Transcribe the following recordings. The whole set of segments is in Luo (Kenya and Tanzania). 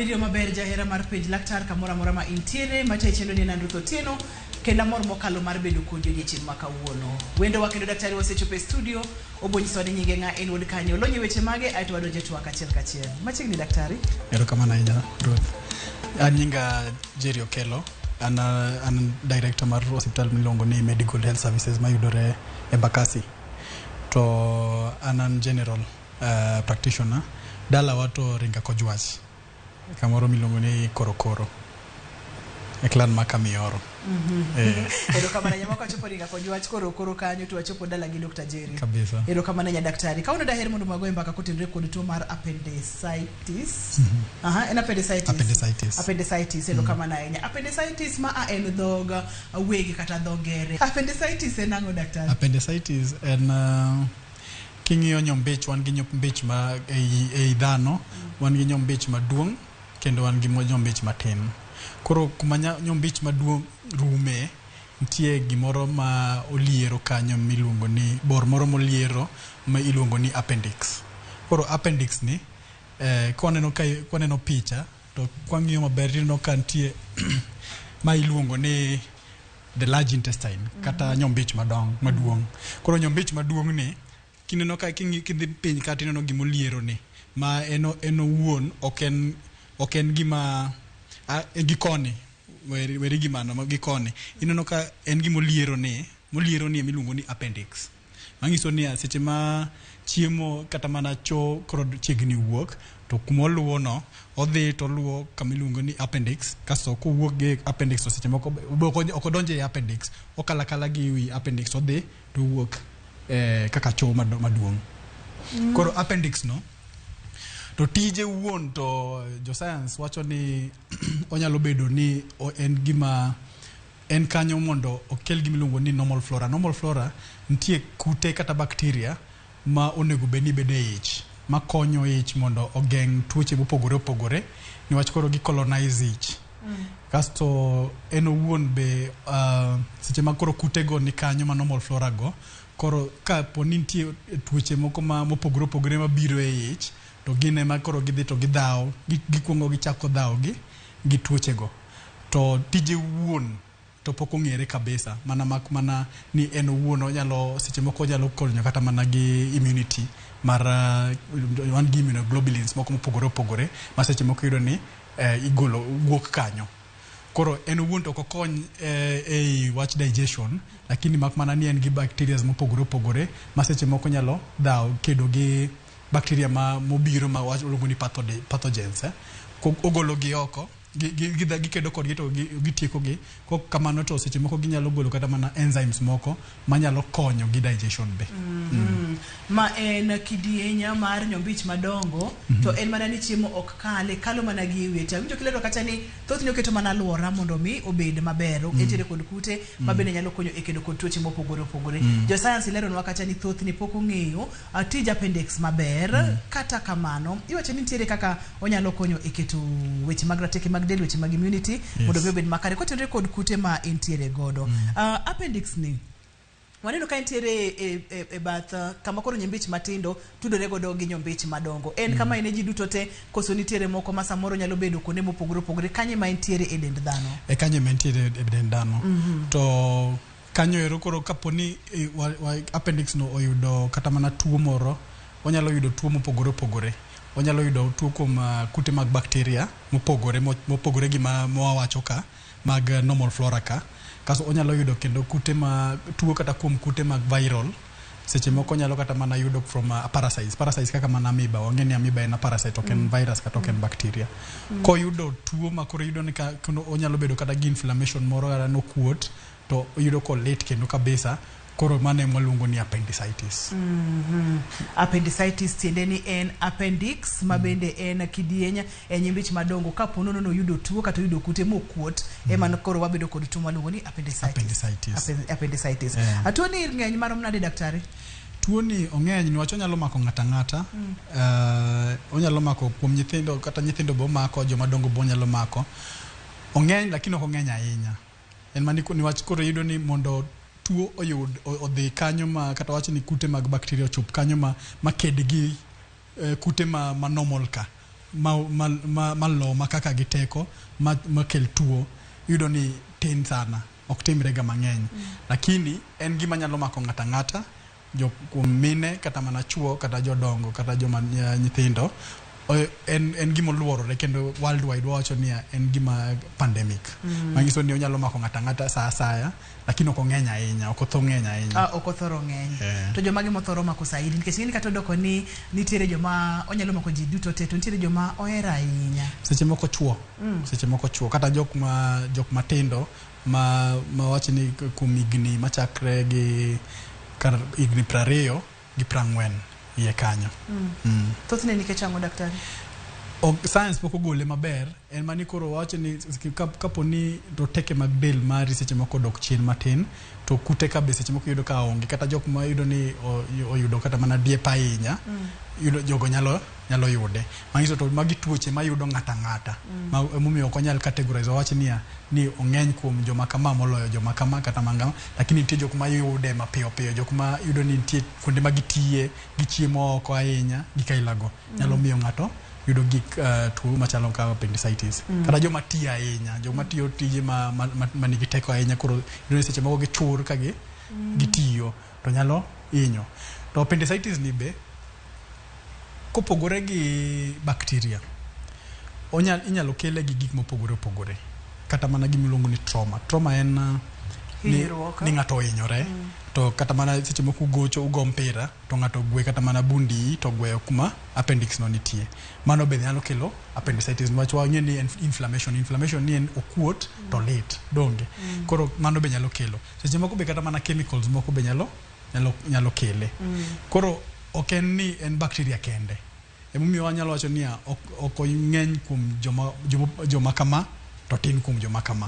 Diriyo maber jahera mar penj laktar kamoro amora ma intiere matayi chenro ni en an Ruth Otieno kendo amor mokalo mar bedo kodi odiechieng' ma kawuono. Wendowa kendo daktari wasechopo e studio obonyisowa ni nyinge ng'a en wuod kanye olony e weche mage aeto wadonjo e twak achiel kachiel. Machiegni daktari. Erokamano ahinya Ruth. An nyinga Jerry Okello, an director mar osiptal miluongo ni Medical Health Services mayudore Embakasi. To an general practitioner. Dalawa to Ringa Kojwach, kamoro miluongo ni Korokoro, e clan ma Kamioro. Erokamano ahinya moko achopo Ringa Kojwach koro koro kanyo to wachopo dala gi Dr. Jerry. Kabisa. Erokamano ahinya daktari. Kawuono daher mondo wagoye mbaka kotenore kod tuo mar appendicitis. Aha, en appendicitis. Appendicitis. Appendicitis, erokamano ahinya. Appendicitis ma a en dhog wegi kata dho ngere. Appendicitis en ang'o daktari? Appendicitis en king'iyo nyombich wan gi nyombich ma ei dhano wan gi nyombich maduong' kendo wan gi nyombich matin. Koro kuma nyombich maduong' rume nitie gimoro ma oliero kanyo miluongo ni bor moro moliero ma iluongo ni appendix. Koro appendix ni kwaneno ka kwaneno picha to kwang'iyo maber tineno ka nitie ma iluongo ni the large intestine kata nyombich madong maduong'. Koro nyombich maduong' ni kineno ka kidhi piny ka tineno gimoliero ni ma en owuon ok en gima gi koni weri gi mano gi koni ineno ka en gimoliero ni moliero ni emiluongo ni appendix. Manyiso ni seche ma chiemo kata mana choo koro chiegni wuok to kumoluwo no odhi to oluwo kama iluongo ni appendix kasto kowuok gi appendix to seche moko ok odonjo e appendix okalo akala gi wi appendix odhi to owuok kaka choo maduong'. Koro appendix no to tije wuon to jo science wacho ni onyalo bedo ni en gima en kanyo mondo okel gima iluongo ni normal flora. Normal flora nitie kute kata bacteria ma onego bed ni bedo e ich makonyo ich mondo ogeng' tuoche mopogore opogore niwach koro gi colonize ich. Kasto en owuon be seche ma koro kutego ni kanyo ma normal flora go koro ka po ni nitie tuoche moko ma mopogore opogore mabiro e ich to gin ema koro gidhi to gidhawo gikuongo gichako dhawo gi tuochego. To tije wuon to pok ong'ere kabisa mana mak mana ni en owuon onyalo seche moko onyalo konyo kata mana gi immunity mar wan gi immunoglobulins moko mopogore opogore ma seche moko iyudo ni igolo wuok kanyo. Koro en owuon to ok okony ei wach digestion lakini mak mana ni en gi bacteria mopogore opogore ma seche moko nyalo dhawo kedo gi bacteria ma mobiro ma waluongo ni pathogens. Ogolo gi oko gikedo kodgi to gitieko gi. Kok kamano to seche moko ginyalo golo kata mana enzymes moko manyalo konyo gi digestion be. Ma en kidieny mar nyombich madongo to en mana ni chiemo ok kale kalo mana gi ewiye. To awinjo kilero kacha ni thothne oketo mana alwora mondo mi obed maber. Entiere kod kute ma bende nyalo konyo e kedo kod tuoche mopogore opogore. Jo science ileronwa kacha ni thothne pok ong'eyo tij appendix maber. Kata kamano iwacho ni nitiere kaka onyalo konyo e keto weche mag rateke mag del, weche mag immunity mondo mi obed makare kotenore kod kute ma entiere godo. Appendix ni waneno ka entiere e bath kama koro nyombich matindo tudore godo gi nyombich madongo. En kama en e ji duto te koso nitiere moko ma samoro nyalo bedo kuonde mopogore opogore kanye ma entiere e dend dhano? E kanye ma entiere e dend dhano. To kanyo ero koro kapo ni appendix no oyudo kata mana tuo moro, onyalo yudo tuo mopogore opogore. Onyalo yudo tuo kuom kute mag bacteria mopogore mopogore gi ma wawacho ka mag normal flora ka. Kasto onyalo yudo kendo kute ma tuo kata kuom kute mag viral. Seche moko onyalo kata mana yudo from parasites. Parasites kaka mana amoeba. Wang'e ni amoeba en a parasite, ok en virus kata ok en bacteria. Koyudo tuo ma koro iyudo ni ka onyalo bedo kata gi inflammation moro kata nokuot to oyudo kolit kendo kabisa. Koro mano ema waluongo ni appendicitis. Appendicitis tiende ni en appendix ma bende en kidieny e nyimbich madongo. Kapo nono noyudo tuo kata oyudo kute mokuot ema koro wabedo kod tuo maluongo ni appendicitis. Appendicitis. Appendicitis. Tuo ni ng'eny marom nade daktari? Tuo ni ong'eny niwach onyalo mako ng'ato ang'ata. Onyalo mako kuom nyithindo kata nyithindo be omako, joma dongo be onyalo mako. Ong'eny lakini ok ong'eny ahinya. En mana niwach koro iyudo ni mondo tuo oyud odhi kanyo ma kata wach ni kute mag bacteria ochop kanyo ma maked gi kute ma normal ka. ma, ma, ma, ma lo ma kaka gi teko ma, ma kel tuo iyudo ni tin sana ok timre ga mang'eny lakini en gima nyalo mako ng'ata ng'ata jo kuom mine kata mana chuo kata jodongo kata joma nyithindo en gima oluorore kendo worldwide wawacho niya en gima pandemic manyiso ni onyalo mako ng'ata ng'ata sa asaya lakini ok ong'eny ahinya ok otho ng'eny ahinya. Ah, ok othoro ng'eny. To joma mothoro mako saidi nikech ing'eni kata odoko ni nitiere joma onyalo mako ji duto te to nitiere joma ohero ahinya. Seche moko chuo seche moko chuo kata jok matindo ma wach ni kuom higni machakre gi kar higni 20 gi 40 iye kanyo. Thothne nikech ang'o daktari? Science pok ogole maber en mani koro wacho ni kapo ni roteke mag del mari seche moko odok chien matin to kute ka be seche moko iyudo ka onge kata jok ma iyudo ni oyudo kata mana diep ahinya yudo jogo nyalo yude manyiso to magi tuoche mayudo ng'ata ng'ata ma emomiyo ok onyal categorize wawach niya ni ong'eny kuom joma kama moloyo joma kama kata mangama lakini nitie jok mayude mapiyo piyo jok ma yudo ni nitie kuonde ma gitiye gichiemo oko ahinya gik ailago nyalo miyo ng'ato yudo gik tuo machalo kaka appendicitis kata joma tiyo ahinya joma tiyo tije ma nigi teko ahinya koro yudo ni seche moko gichur ka gitiyo to nyalo hinyo. To appendicitis ni be kopogore gi bacteria inyalo kele gi gik mopogore opogore kata mana gima iluongo ni trauma. Trauma en ni ng'ato ohinyore to kata mana seche moko ugocho ugo mpira to ng'ato ogwe kata mana bundi to ogweyo kuma appendix no nitie mano be nyalo kelo appendicitis niwach wang'e ni en inflammation ni en okuot to lit donge koro mano be nyalo kelo seche moko be kata mana chemicals moko be nyalo kele koro ok en ni en bacteria kende emomiyo wanyalo wacho niya ok ong'eny kuom joma kama to tin kuom joma kama.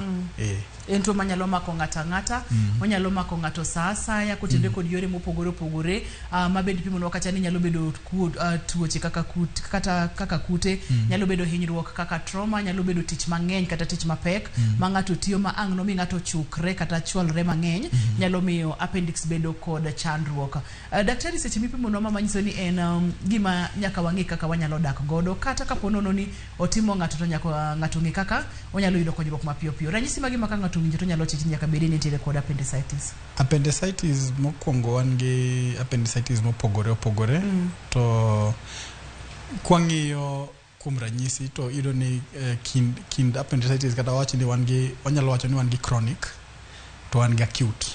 En tuo manyalo mako ng'ata ng'ata onyalo mako ng'ato sa asaya kotenore kod yore mopogore opogore mabed pimonwa kata ni nyalo bedo tuoche kaka kata kaka kute nyalo bedo hinyruok kaka trauma nyalo bedo tich mang'eny kata tich mapek ma ng'ato tiyo ma ang' nomi ng'ato chukre kata chwalre mang'eny nyalo miyo appendix bedo kod chandruok. Daktari seche mipimonwa ma manyiso ni en gima nyaka wang'e kaka wanyalo dak godo kata kapo nono ni otimo ng'ato to nyaka ng'ato ng'e kaka onyalo yudo konyruok mapiyo piyo. Ranyisi mage ma ka ng'ato owinjo to nyalo chich ni nyaka bed ni nitiere kod appendicitis? Appendicitis mokwongo wan gi appendicitis mopogore opogore to kwang'iyo kuom ranyisi to iyudo ni kind appendicitis kata wach ni wan gi wanyalo wacho ni wan gi chronic to wan gi acute.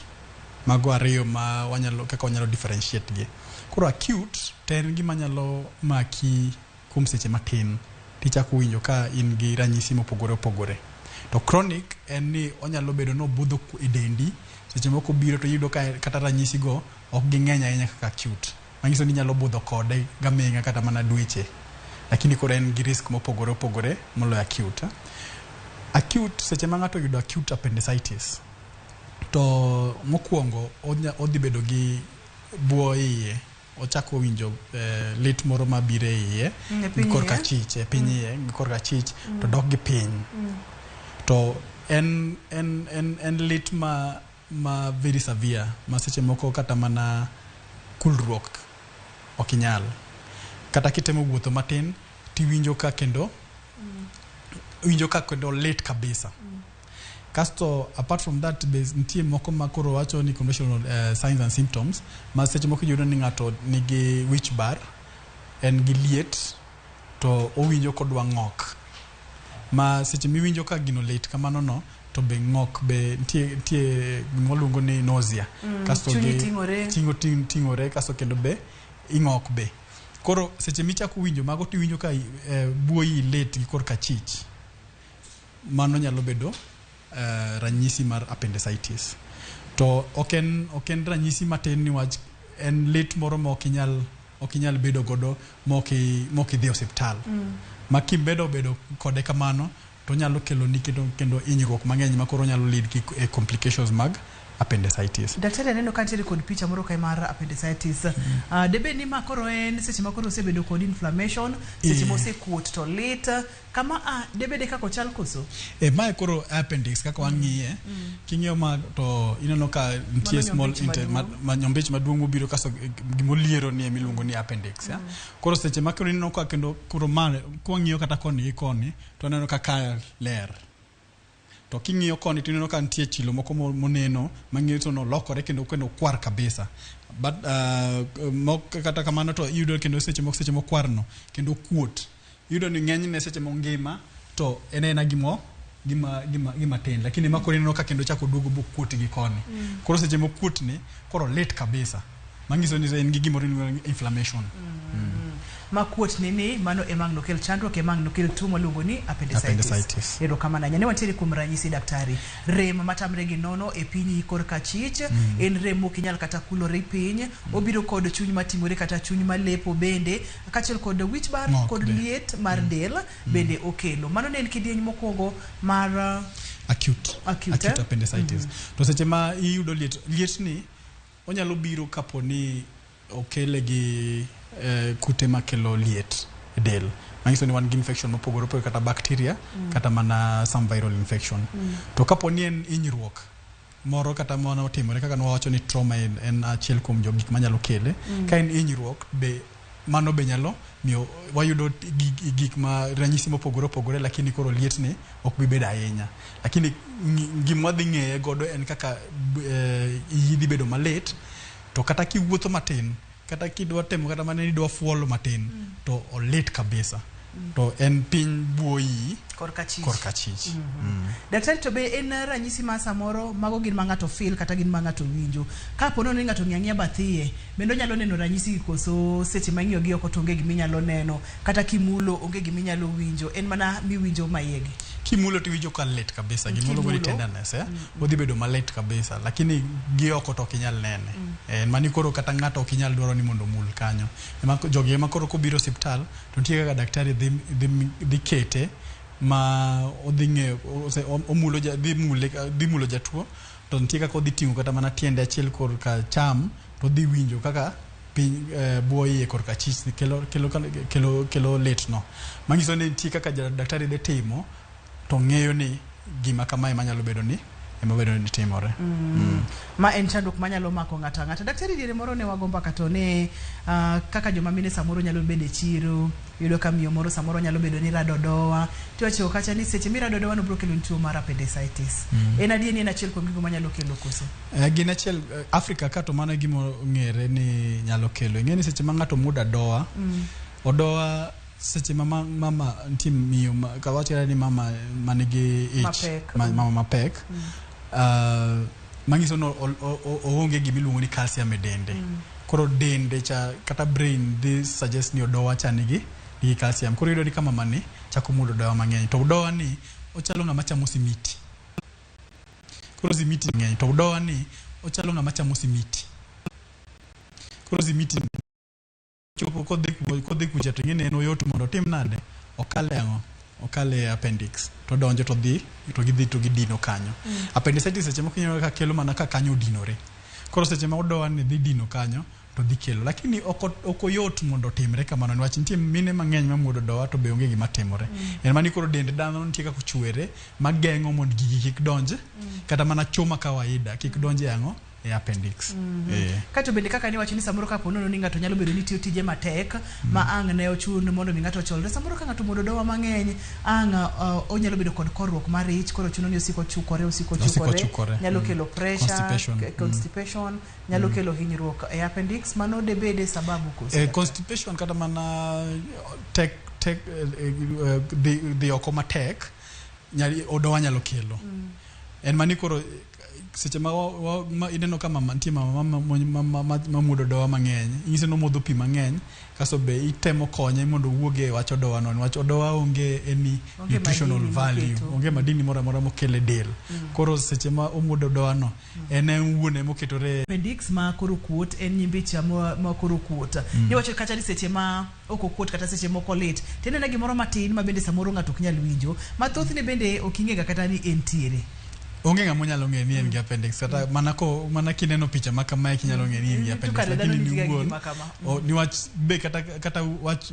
Mago ariyo ma wanyalo kaka wanyalo differentiate gi. Koro acute to en gima nyalo maki kuom seche matin tichako winjo ka in gi ranyisi mopogore opogore. To chronic en ni onyalo bedo ni obudho e dendi seche moko biro to iyudo ka kata ranyisi go ok ging'eny ahinya kaka acute. Manyiso ni inyalo budho kode gaming'a kata mana dweche. Lakini koro en gi risk mopogore opogore moloyo acute. Acute seche ma ng'ato oyudo acute appendicitis to mokwongo odhi bedo gi buo iye ochako winjo lit moro mabiro e iye korka chich e piny iye korka chich to dok gi piny to en lit ma very severe ma seche moko kata mana kulruok ok inyal kata kitemo wuotho matin tiwinjo ka kendo winjo ka kendo lit kabisa. Kasto apart from that nitie moko ma koro wacho ni conventional signs and symptoms ma seche moko iyudo ni ng'ato nigi wich bar en gi liet to owinjo kodwa ng'ok ma seche miwinjo ka gino lit kamano no to be ng'ok be nitie gima waluongo ni nausea kasto gi ting'ore kasto kendo be ing'ok be. Koro seche michako winjo mago tiwinjo ka buoyi lit gi korka chich mano nyalo bedo ranyisi mar appendicitis. To ok en ranyisi matin niwach en lit moro ma ok inyal bedo godo mok idhi e osiptal. Ma kibedo bedo kode kamano to nyalo kelo ni kendo hinyruok mang'eny ma koro nyalo lead e complications mag appendicitis. Daktari, aneno ka nitiere kod picha moro kae mar appendicitis. Debed ni ma koro en seche ma koro osebedo kod inflammation, seche mosekuot to lit. Kama a debede kaka ochal koso? E, mae koro appendix kaka wang'iye. King'iyo ma to ineno ka nitie Mano small nyombich maduong'. ma nyombich maduong' mobiro kasto gimoliero ni emiluongo ni appendix. Ya? Koro seche ma koro ineno ka kendo koro ma kwang'iyo kata koni gi koni to waneno ka ka ler. To king'iyo koni to ineno ka nitie chilo moko moneno mang'iso ni olokore kendo kendo kwar kabisa. But kata kamano to iyudo kendo seche moko seche mokwarno kendo kuot. Iyudo ni ng'enyne seche mongima to en aena gimo gima gima gima tin, lakini ma koro ineno ka kendo chako duogo bokuot gi koni. Koro seche mokuot ni koro lit kabisa. Manyiso ni en gi gimoro iluongo ni inflammation. Ma kuot ni ni mano ema ang' nokel chandruok, ema ang' nokel tuo maluongo ni appendicitis. Appendicitis. Erokamano ahinya. Ne wantiere kuom ranyisi daktari. Rem matamre gi nono e pinyi korka chich, en rem mok inyal kata kulori piny, obiro kod chuny mating'ore kata chuny malepo bende, kaachiel kod wich bar Ng'ok kod be. liet mar del bende okelo. Mano ne en kidieny mokwongo mar Acute. Acute, Acute eh? appendicitis. To seche ma iyudo liet, liet ni onyalo biro kapo ni okele gi kute makelo liet e del. Manyiso ni wan gi infection mopogore opogore kata bacteria kata mana some viral infection. To kapo ni en hinyruok moro kata mano otimore kaka nwawacho ni trauma en achiel kuom jo gik manyalo kele. Ka en hinyruok be mano be nyalo miyo wayudo gik ma ranyisi mopogore opogore, lakini koro liet ni ok bi bedo ahinya. Lakini gima wadhi ng'eye godo en kaka iyi dhi bedo malit, to kata kiwuotho matin, kata kidwa temo kata mana ni idwa fuolo matin, to olit kabisa. To en piny buo iyi korka chich. Korka chich. Daktari, to be en ranyisi ma samoro mago gin ma ng'ato feel kata gin ma ng'ato winjo? Kapo nono ni ng'ato ng'iyo ang'iya bathiye, bende onyalo neno ranyisi gi koso seche ma ing'iyo gi oko to onge gima inyalo neno, kata kimulo onge gima inyalo winjo, en mana miwinjo maiyegi? Kimulo to iwinjo ka lit kabisa, gima iluongo ni Kimulo. tenderness, eh? Odhi bedo malit kabisa, lakini gi oko to ok inyal nene. Mani koro kata ng'ato ok inyal dwaro ni mondo omul kanyo. Ema jogi ema koro kobiro osiptal to nitie kaka daktari dhi kete ma odhi ng'eyo omulo dhi mule dhi mulo jatuo, to nitie kaka odhi ting'o kata mana tiende achiel korka cham to odhi winjo kaka piny buo iye korka chich kelo lit no. Manyiso ni nitie kaka daktari dhi timo to ng'eyo ni gima kamae manyalo bedo ni ema bedo ni timore. Ma en chandruok manyalo mako ng'ato ang'ata. Daktari, diere moro ne wago mbaka to ne kaka joma mine samoro nyalo bedo e chiro, iyudo ka miyo moro samoro nyalo bedo ni rado dowa, tiwacho kacha ni seche mirado dowa no biro kelo tuo mar appendicitis. En adier ni en achiel kuom gigo manyalo kelo koso? Gin achiel, Afrika ka to mano e gima ong'ere ni nyalo kelo. Ing'e ni seche ma ng'ato muodo adowa, odowa seche ma mama nitie miyo kawachore ni mama manigi ich Mapek. Mama mapek, manyiso ni oonge gima iluongo ni calcium e dende. Koro dende cha kata brain dhi suggest ni odowa cha nigi calcium. Koro iyudo ni ka mama ni chako muodo odowa mang'eny, to odowa ni ochalo ng'ama chamo simiti. Koro simiti ng'eny, to odowa ni ochalo ng'ama chamo simiti. Koro simiti chopo kodhi kucha to ing'e ni en oyot mondo otim nade? Okale ang'o? Okale appendix. To donjo to dhi to gidhi to gidino kanyo. Appendicitis seche moko ineno ka kelo mana ka kanyo odinore. Koro seche ma odowa ni dhi dino kanyo to dhi kelo. Lakini ok oyot mondo otimre kamano niwach nitie mine mang'eny mamuodo dowa to be onge gima timore. En mani koro dend dhano nitie kaka ochwere mageng'o mondo gigi kik donj, kata mana chuma kawaida kik donj e ang'o? E appendix. Kato bende kaka niwacho ni samoro kapo nono ni ng'ato nyalo bedo ni tiyo tije matek ma ang' ne ochun mondo mi ng'ato ocholre, samoro ka ng'ato omuodo dowa mang'eny ang' onyalo bedo kod korruok mar ich, koro chuno ni osiko chukore, osiko Osiko chukore, chukore. nyalo kelo pressure, Constipation. Constipation, nyalo kelo hinyruok e appendix. Mano debede sababu koso? Constipation kata mana tek tek dhi oko matek odowa nyalo kelo. En mani koro seche ma ineno ka mama nitie mama mamuodo dowa mang'eny, inyiso ni omodho pi mang'eny, kasto be itemo konye mondo owuog e wach odowa no, niwach odowa onge any Onge nutritional madini value, moketo. Onge madini moro amora mokelo e del. Koro seche ma omuodo odowa no, en en wuon emoketore Appendix ma koro kuot en nyimbi ma koro kuot. Niwacho kacha ni seche ma ok okuot kata seche moko lit, tinene gimoro matin ma bende samoro ng'ato ok nyal winjo, ma thothne bende ok ing'ega kata ni entiere. Onge ng'ama onyalo ng'eyo ni en gi appendix kata mana ko mana kineno picha ma kamae kinyalo ng'eyo ni in gi To appendix kare dhano lakini nigi ni ga wuon gima kama. Niwach be kata wach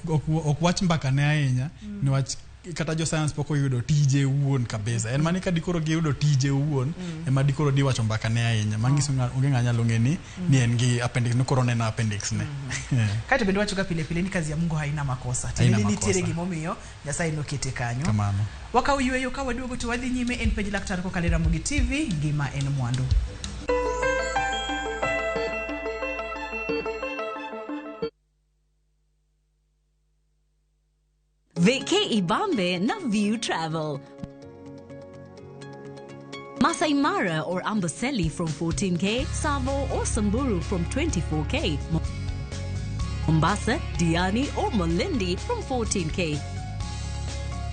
ok wach mbaka ne ahinya niwach kata jo science pok oyudo tije wuon kabisa en mani ka dikoro giyudo tije wuon ema dikoro diwacho mbaka ne ahinya manyiso onge ng'a nyalo ng'e ni ni en gi appendix no koro neno appendix ne. Kaeto bende wacho ga pile pile ni kazi ya Mungu haina makosa. Tiende Haina ni nitiere makosa. gimomiyo Nyasaye nokete kanyo. Kamano. Wakaw yweyo ka waduogo to wadhi nyime en penj laktar kokalo e Ramogi TV, ngima en mwandu. Vacay Ibambe na View Travel. Masai Mara or Amboseli from 14K, Savo or Samburu from 24K, Mombasa, Diani or Malindi from 14K.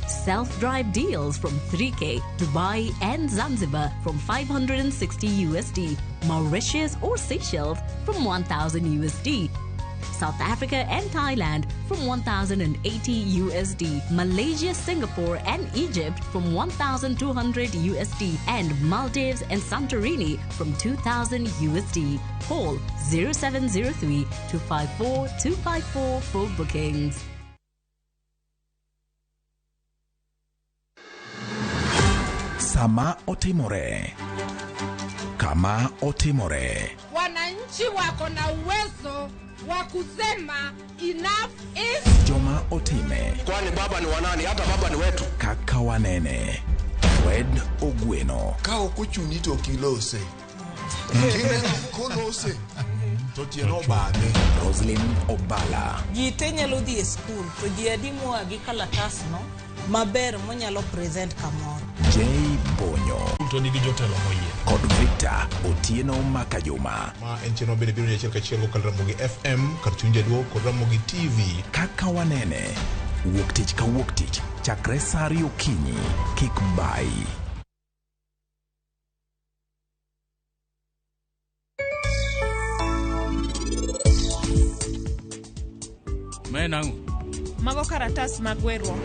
Self-drive deals from 3K, Dubai and Zanzibar from 560 USD, Mauritius or Seychelles from 1000 USD. South Africa and Thailand from 1080 USD, Malaysia, Singapore and Egypt from 1200 USD, and Maldives and Santorini from 2000 USD. Call 0703 254 254 for bookings. Sama otimore, kama otimore, Wananchi wako na uwezo wa kusema enough is joma otime, Kwani baba ni wanani? Hata baba ni wetu. Kaka wanene, Fred Ogweno, Ka ok ochuni to ok ilose. Kineno kolose to tiende obadhe. Roslyn Obala, Ji te nyalo dhi e skul to ji adi moa gi kalatasno maber monyalo present kamoro. J Bonyo to nigi jotelo moyier kod Victor Otieno Makajuma. Ma en chenro bende biro ni achiel kachiel kokalo Ramogi FM kar chuny jaduo kod Ramogi TV. Kaka wanene, wuok tich ka wuok tich chakre saa ariyo okinyi, kik bayi. Mae nang'o? Mago karatas mag weruok.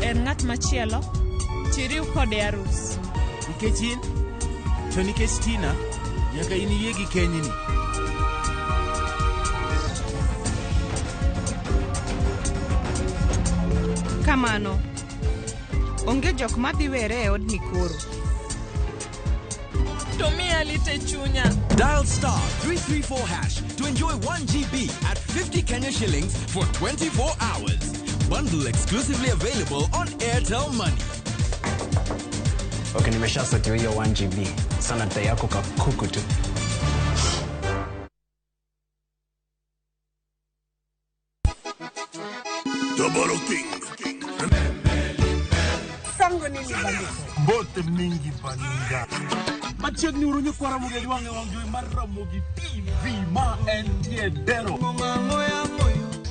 En ng'at machielo, tiriw kode arus. Nikech in, to nikech Tina, nyaka in iyie gi kenyni. Kamano. Onge jok madhi were e odni koro. To miya lit e chunya. Dial *334# to enjoy 1 GB at 50 Kenya shillings for 24 hours. Bundle exclusively available on Airtel Money. Okay, nimeshasotiwa hiyo 1 GB. Sana dai yako kakuku tu. Double King. Sango nini bandiko? Mbote mingi baninga. Machiegni uru nyikwa Ramogi Ajwang' e wang' jowi mar Ramogi TV ma entie Dero.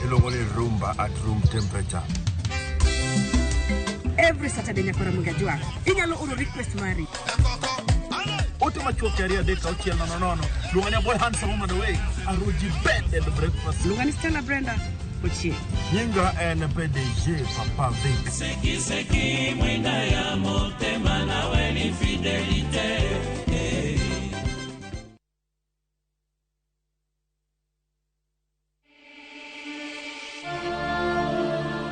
Iluongo ni rumba at room temperature. Every Saturday nyaka Ramogi Ajwang'. Inyalo oro request mari. Ote machuok 2 3 6 0 0. Luonga ni Boy Handsome Woman Away. Aruji bed and breakfast. Luonga ni Stella Brenda Ochieng. Nyinga en PDG Papa Vic. Seki seki mwinda ya motema nawe ni fidelite.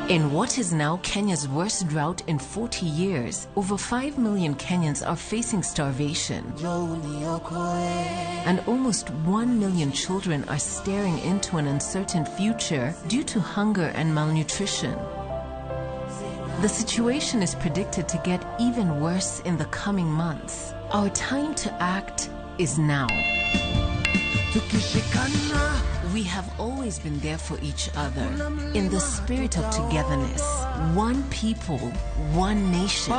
In what is now Kenya's worst drought in 40 years, over 5 million Kenyans are facing starvation. And almost 1 million children are staring into an uncertain future due to hunger and malnutrition. The situation is predicted to get even worse in the coming months. Our time to act is now. We have always been there for each other in the spirit of togetherness. One people, one nation.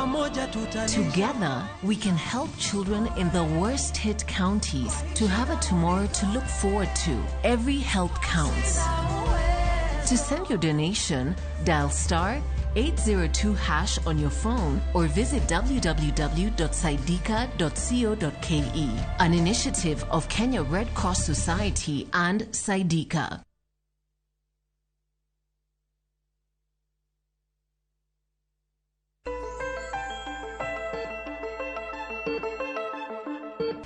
Together, we can help children in the worst hit counties to have a tomorrow to look forward to. Every help counts. To send your donation, dial *802# on your phone or visit www.saidika.co.ke. An initiative of Kenya Red Cross Society and Saidika.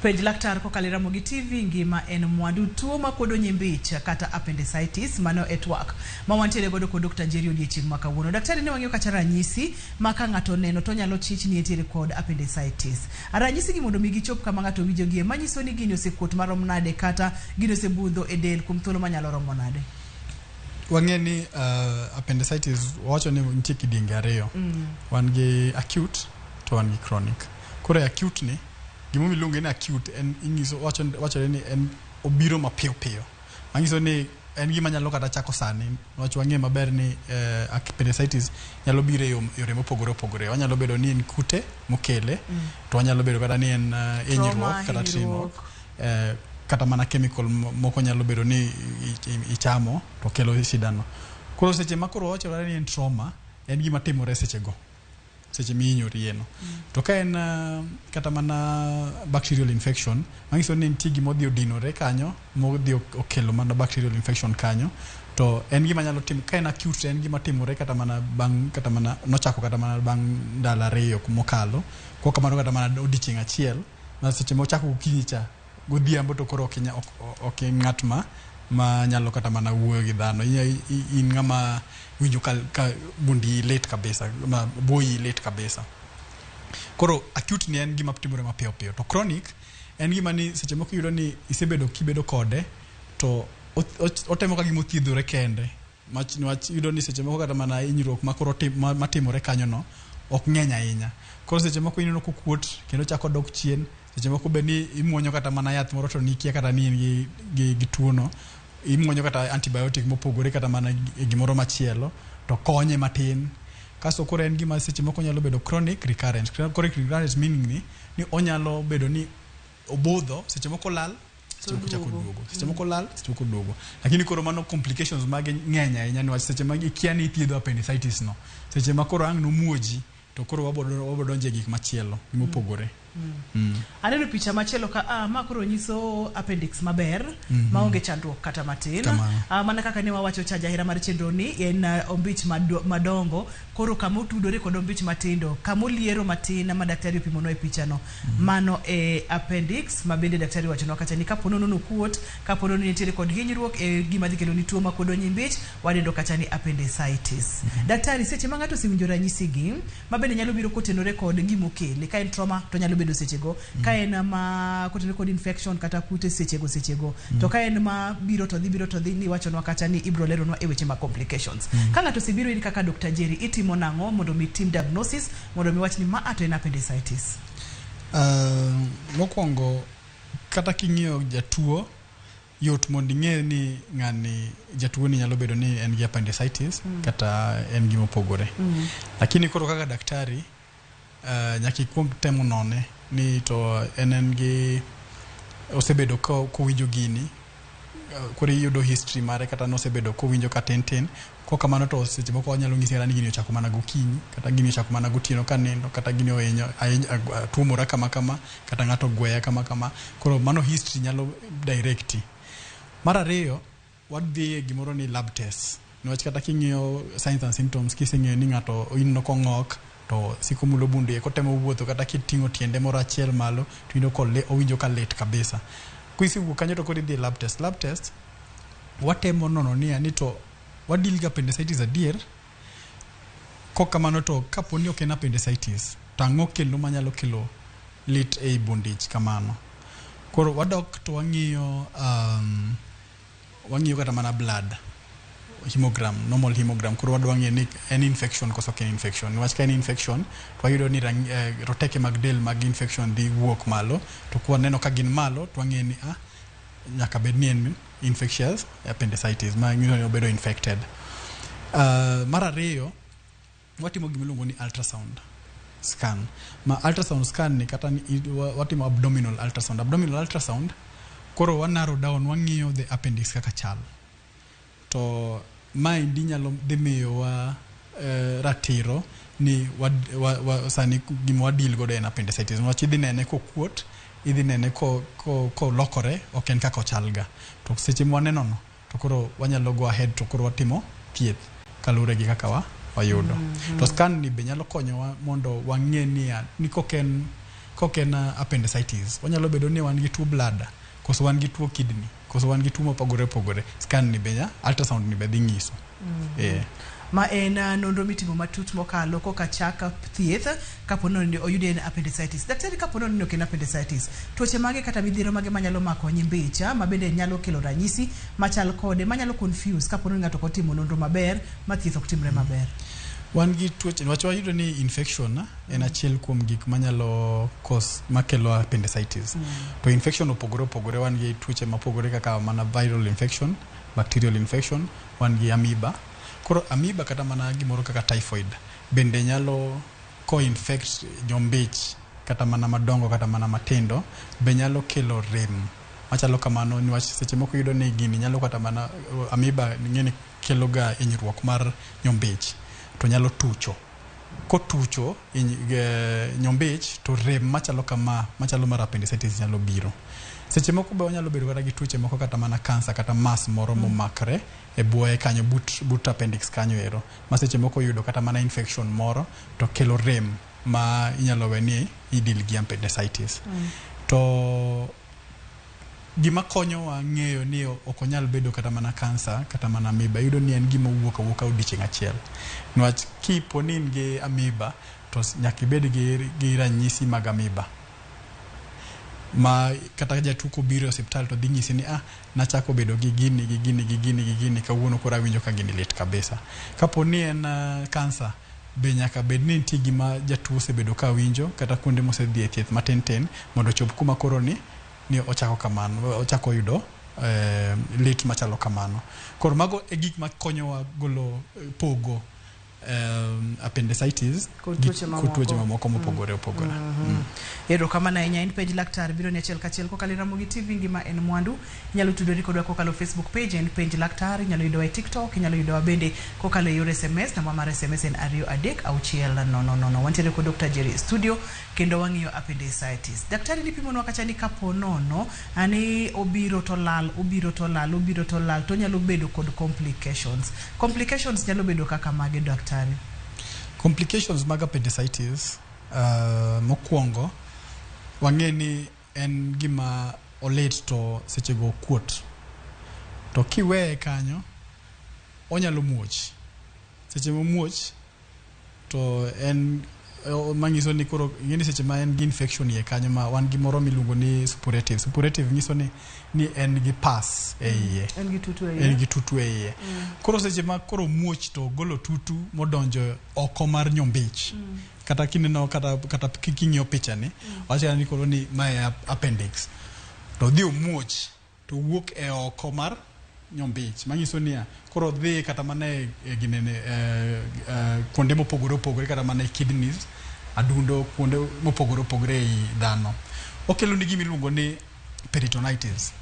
Penj laktar kokalo e Ramogi TV ngima en mwandu tuo makuodo nyimbich kata appendicitis mano e twak ma wantiere godo kod Dr. Njeri odiechieng' ma kawuono. Daktari ne wang'iyo kacha ranyisi ma ka ng'ato oneno to onyalo chich ni entiere kod appendicitis. Ranyisi gi mondo mi gichop kama ng'ato winjogie manyiso ni gini osekuot marom nade kata gini osebudho e del kuom thuolo manyalo romo nade. Wang'e ni appendicitis wawacho ni nitie kidienje ariyo. Wan gi acute to wan gi chronic. Koro e acute ni gimomiyo iluonge ni acute en inyiso wachore ni en obiro mapiyo piyo. Manyiso ni en gima nyalo kata chako sani niwach wang'e maber ni appendicitis nyalo biro e yore mopogore opogore. Onyalo bedo ni en kute mokele to onyalo bedo kata ni en hinyruok kata hinyruok. Kata mana chemical moko nyalo bedo ni ichamo to kelo shida no. Koro seche ma koro wachore ni en trauma, en gima timore seche go. Seche mihinyorie no. To ka en kata mana bacterial infection, manyiso ni nitie gima odhi odinore kanyo, modhi okelo mana bacterial infection kanyo, to en gima nyalo timo, ka en acute to en gima timore kata mana bang' kata mana nochako kata mana bang' ndalo ariyo mokalo, kok kamano kata mana odiochieng' achiel, ma seche mochako gokinyi cha, godhiambo to koro ok in ng'at ma nyalo kata mana wuoyo gi dhano. In ng'ama winjo ka bundi lit kabisa, ma boyi lit kabisa. Koro acute ni en gima timore mapiyo piyo. To chronic en gima ni seche moko iyudo ni isebedo kibedo kode to otemo ka gima othiedhore kende. Niwach iyudo ni seche moko kata mana hinyruok ma koro matimore kanyo no ok ng'eny ahinya. Koro seche moko ineno kokuot kendo chako dok chien. Seche moko be ni imuonyo kata mana yath moro to nikia kata ni in gi tuo no. Imuonyo kata antibiotic mopogore kata mana gimoro machielo to konye matin. Kasto koro en gima seche moko nyalo bedo chronic recurrent. Chronic recurrent meaning ni onyalo bedo ni obudho, seche moko lal, seche moko chako duogo. Seche moko lal, seche moko duogo. Lakini koro mano complications mage ng'eny ahinya niwach seche ma ikia ni ithiedho appendicitis no. Seche ma koro ang' nomuoji to koro wabo donjo e gik machielo mopogore. Aneno picha machielo ka ma koro nyiso appendix maber maonge chandruok kata matin. Mana kaka ne wawacho cha jahera mar chenro ni en ombich madongo koro kama otudore kod ombich matindo kama oliero matin ma daktari opimono e picha no. Mano e appendix ma bende daktari wachonwa kacha ni kapo nono nokuot, kapo nono nitiere kod hinyruok e gima dhi kelo ni tuo makuodo nyimbich wadendo kacha ni appendicitis. Daktari seche ma ng'ato osewinjo ranyisi gi ma bende nyalo biro kotenore kod gima okele ka en trauma to nyalo bedo sechego ka en ma kotenore kod infection kata kute sechego to ka en ma biro to dhi ni wachonwa kacha ni ibro leronwa e weche ma complications. Ka ng'ato osebiro ir kaka Dr. Jerry itimo nang'o mondo mi tim diagnosis mondo mi wach ni ma to en appendicitis? Mokwongo kata king'iyo jatuo yot mondo ing'e ni ng'ani jatuo ni nyalo bedo ni en gi appendicitis kata en gima opogore. Lakini koro kaka daktari nyaka ikuong temo none ni to en gi osebedo kowinjo gini, koro iyudo history mare kata nosebedo kowinjo ka tin tin. Kok kamano to seche moko wanyalo nyisi kata ni gini ochako mana gokinyi kata gini ochako mana gotieno ka nindo kata gini ohinyo tuomora kama kama kata ng'ato ogweya kama kama. Koro mano history nyalo directi. Mar ariyo wadhi e gimoro ni lab test. Niwach kata king'iyo signs and symptoms kiseng'eyo ni ng'ato ineno kong'ok to siko mulo bunde kotemo wuotho kata kiting'o tiende moro achiel malo to ineno owinjo ka lit kabisa. Kisewuok kanyo to koro idhi e lab test. Lab test watemo nono niya ni to wadeal gi appendicitis adier. Kok kamano to kapo ni ok en appendicitis to ang'o kendo manyalo kelo lit ei bund ich kamano. Koro wadok to wang'iyo wang'iyo kata mana blood hemogram, normal hemogram. Koro wadwa ng'eyo ni en infection koso ok en infection. Niwach ka en infection to wayudo ni roteke mag del mag infection dhi wuok malo to kwaneno ka gin malo to wang'eyo ni nyaka bed ni en infectious appendicitis ma nyiso ni obedo infected. Mar ariyo watimo gima iluongo ni ultrasound scan. Ma ultrasound scan ni kata watimo abdominal ultrasound. Abdominal ultrasound koro wa narrow down wang'iyo the appendix kaka chal. To maendi nyalo dhi miyowa ratiro ni sani gima wadeal godo en appendicitis. Niwach idhi nene kokuot, idhi nene kolokore, ok en kaka ochal ga. To seche mwaneno no to koro wanyalo go ahead to koro watimo thieth kaluwore gi kaka wayudo. To scan ni be nyalo konyowa mondo wang'e niya ni kok en Kok en appendicitis, onyalo bedo ni wan gi tuo bladder, koso wan gi tuo kidney, koso wan gi tuo mopogore opogore. Scan ni be ultrasound ni be dhi nyiso. Ma en nonro mitimo matut mokalo koka chak thieth kapo ni oyudi en appendicitis. Daktari, kapo ni ok en appendicitis, tuoche mage kata midhiero mage manyalo mako nyimbicha ma bende nyalo kelo ranyisi machal kode manyalo confuse kapo ni ng'ato ok otimo nonro maber ma thieth ok timre maber? Wan gi tuoche, niwach wayudo ni infection en achiel kuom gik manyalo cause makelo appendicitis. To infection opogore opogore, wan gi tuoche mopogore kaka mana viral infection, bacterial infection, wan gi amoeba. Koro amoeba kata mana gimoro kaka typhoid bende nyalo ko-infect nyombich kata mana madongo kata mana matindo, be nyalo kelo rem machalo kamano, niwach seche moko iyudo ni gini nyalo kata mana amoeba ing'eni kelo ga hinyruok mar nyombich to nyalo tucho. Kotucho nyombich to rem machalo kama machalo mar appendicitis nyalo biro. Seche moko be wanyalo bedo kata gi tuoche moko kata mana kansa kata mass moro momakre e buoye kanyo but appendix kanyo ero, ma seche moko yudo kata mana infection moro to kelo rem ma inyalo we ni i-deal gi appendicitis. To gima konyowa ng'eyo ni ok onyal bedo kata mana kansa kata mana amoeba, iyudo ni en gima owuok awuoka odiochieng' achiel. Niwach kipo ni in gi amoeba to nyaka ibed gi ranyisi mag amoeba. Ma kata jatuo kobiro e osiptal to dhi nyisi ni nachako bedo gi gini gi gini gi gini gi gini, kawuono koro awinjo ka gini lit kabisa. Kapo ni en kansa, be nyaka bed ni nitie gima jatuo osebedo ka winjo kata kuonde mosedhi e thieth matin tin mondo ochop kuma koro ni ochako kamano, ochako yudo lit machalo kamano. Koro mago e gik makonyowa golo pogo appendicitis kod tuoche mamoko, mamoko mopogore opogore. Erokamano ahinya. En Penj Laktar biro ni achiel kachiel kokalo e Ramogi TV. Ngima en mwandu. Inyalo tudori kodwa kokalo Facebook page en Penj Laktar, inyalo yudowa e TikTok, inyalo yudowa bende kokalo e yor SMS. Namba mar SMS en 23600. Wantiere kod Dr. Jerry e studio kendo wang'iyo appendicitis. Daktari, nipimonwa kacha ni kapo nono ani obiro to lal, obiro to lal, obiro to lal, to onyalo bedo kod complications. Complications nyalo bedo kaka mage, daktari? Complications mag appendicitis, mokwongo wang'e ni en gima olit to sechego okuot, to kiweye kanyo onyalo muoch. Seche momuoch to en manyiso ni koro ing'e ni seche ma en gi infection iye kanyo, ma wan gi moro miluongo ni suppurative. Suppurative nyiso ni en gi pus e iye, en gi tutu e iye, en gi tutu e iye. Koro seche ma koro muoch to golo tutu modonjo oko mar nyombich. Kata kineno kata king'iyo picha ni, wacho ni koro ni mae appendix to dhi omuoch to wuok e oko mar nyombich, manyiso niya koro dhi kata mana e ginene kuonde mopogore opogore, kata mana e kidneys, adundo, kuonde mopogore opogore ei dhano. Okelo ni gima iluongo ni peritonitis.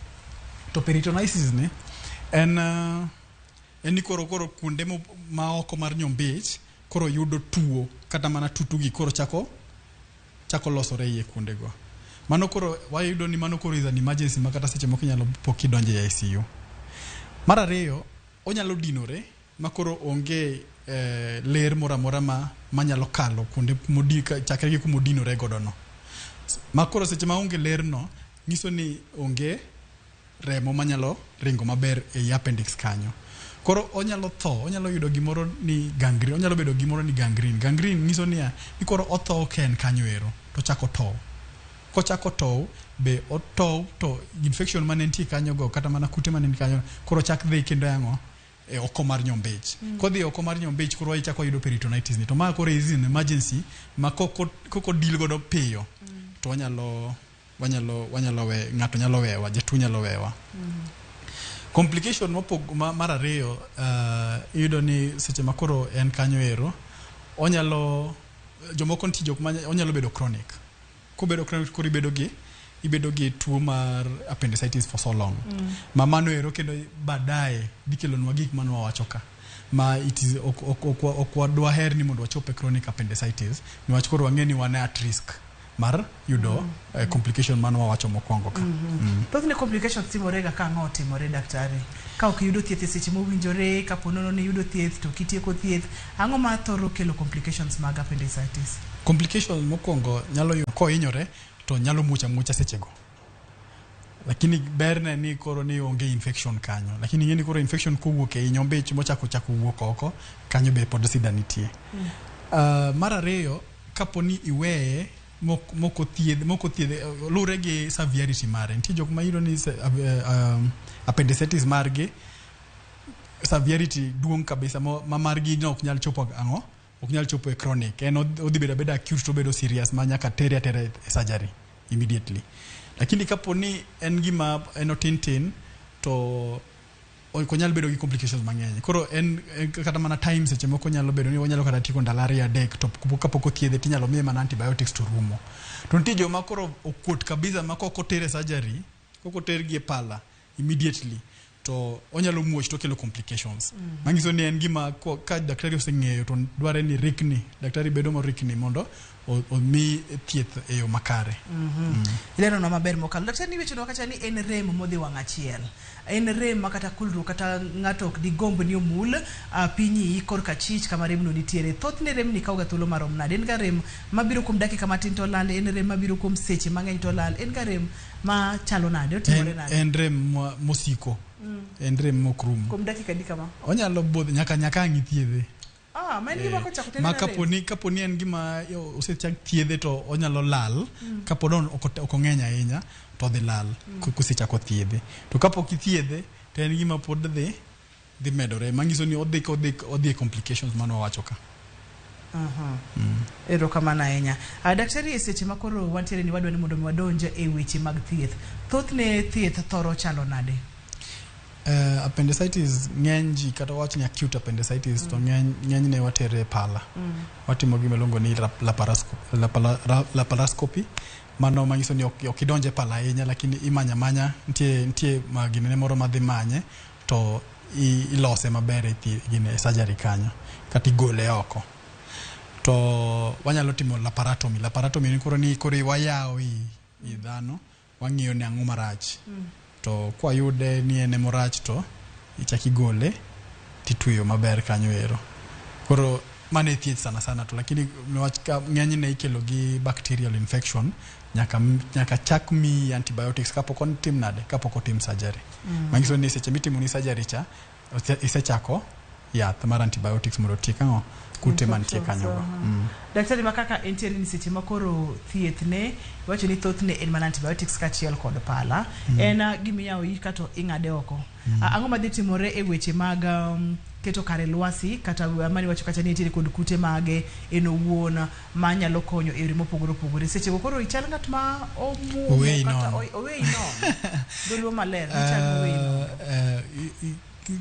To peritonitis ni en ni koro kuonde ma oko mar nyombich koro yudo tuo, kata mana tutu gi koro chako losore iye kuondego. Mano koro wayudo ni mano koro is an emergency ma kata seche moko inyalo po kidonjo e ICU. Mar ariyo, onyalo dinore ma koro onge ler moro amora manyalo kalo kuonde chakre gi kuma odinore godo no. Ma koro seche ma onge ler no, nyiso ni onge remo manyalo ringo maber ei appendix kanyo. Koro onyalo tho, onyalo yudo gimoro ni gangrene, onyalo bedo gimoro ni gangrene. Gangrene nyiso niya, ni koro otho ka en kanyo ero, to ochako tow. Kochako tow, be otow to infection mane nitie kanyo go, kata mana kute mane nitie kanyo, koro chak dhi kendo yang'o e oko mar nyombich. Kodhi oko mar nyombich, koro ichako yudo peritonitis ni. To ma koro is an emergency ma koko deal godo piyo, to wanyalo we ng'ato nyalo wewa, jatuo nyalo wewa. Complication mar ariyo, iyudo ni seche ma koro en kanyo ero, onyalo jomoko nitie jok ma onyalo bedo chronic. Kobedo chronic koro ibedo gi tuo mar appendicitis for so long. Ma mano ero kendo baadaye dhi kelonwa gik mane wawacho ka. Ma it is ok dwaher ni mondo wachop e chronic appendicitis, niwach koro wang'e ni wan at risk mar yudo complication mano wawacho mokwongo ka. Thothne complications timore ga ka ang'o otimore, daktari? Ka ok iyudo thieth e seche mowinjore, kapo nono ni iyudo thieth to ok itieko thieth, ang'o ma thoro kelo complications mag appendicitis? Complication mokwongo nyalo yudo kohinyore to nyalo muoch amuocha sechego, lakini berne ni koro ni onge infection kanyo, lakini ing'e ni koro infection kowuok ei nyombich mochako chako wuok oko kanyo be pod sida nitie. Mar ariyo, kapo ni iweye mok othiedh luwre gi severity mare. Nitie jok ma iyudo ni appendicitis margi severity duong' kabisa ma margi no ok nyal chopo ang'o, ok nyal chopo e chronic. En odhi bedo abeda acute to obedo serious ma nyaka tere atera e surgery immediately. Lakini kapo ni en gima en otin tin to ok onyal bedo gi complications mang'eny. Koro en kata mana time seche moko nyalo bedo ni onyalo kata tieko ndalo 2 3 to kapok othiedhe tinyalo miye mana antibiotics to rumo. To nitie joma koro okuot kabisa ma kok otere surgery, kok otergi e pala immediately to onyalo muoch to kelo complications. Manyiso ni en gima ka daktari oseng'eyo to dware ni rikni, daktari bedo morikni mondo omi thieth e yo makare. Ileronwa maber mokalo. Daktari ni wechonwa kacha ni en rem modhi wang' achiel. En rem ma kata kulruok kata ng'ato ok digomb ni omul piny iyi korka chich kama remno nitiere. Thothne remni kawo ga thuolo marom nade? En ga rem mabiro kuom dakika matin to lal, en rem mabiro kuom seche mang'eny to lal, en ga rem ma chalo nade? Otimore nade? En rem mosiko. En rem mok rum. Kuom dakika adi kama? Onyalo budho nyaka ang' ithiedhe. Ma en gima kochako to en Ma rem. kapo ni en gima osechak thiedhe to onyalo lal. Kapo ni ok ong'eny ahinya to odhi lal kosechako thiedhe. To kapok ithiedhe to en gima pod dhi medore, manyiso ni odhi e complications mano wawacho ka. Erokamano ahinya. Daktari, e seche ma koro wantiere ni wadwa ni mondo mi wadonj e weche mag thieth. Thothne thieth thoro chalo nade? Appendicitis ng'eny ji kata wach ni acute appendicitis to ng'enyne watere e pala. Watimo gima iluongo ni laparoscopy. Mano manyiso ni ok idonj e pala ahinya, lakini imanya amanya nitie ginene moro madhi manye to ilose maber e gine surgery kanyo kata igole oko. To wanyalo timo laparotomy. Laparotomy ni koro wayawo i dhano, wang'iyo ni ang'o marach. To kwayude ni en emorach to ichak igole titweyo maber kanyo ero. Koro mano e thieth sana sana, to lakini niwach ka ng'enyne ikelo gi bacterial infection, nyaka chak miyi antibiotics kapok otim nade, kapok otim surgery. Manyiso ni seche mitimo ni surgery cha isechako yath mar antibiotics mondo otiek ang'o, kute mantie kanyo go. Daktari, ma kaka entiere ni seche ma koro thieth ne iwacho ni thothne en mana antibiotics kaachiel kod pala. En gimiyawo iyi kato ing'ade oko. Ang'o madhi timore e weche mag keto kare lwasi kata mani wacho kacha ni nitiere kod kute mage en owuon manyalo konyo e yore mopogore opogore. Seche go koro ichal ng'at ma omuomo kata oweyi nono. Dholuo maler, ichal moweyi nono.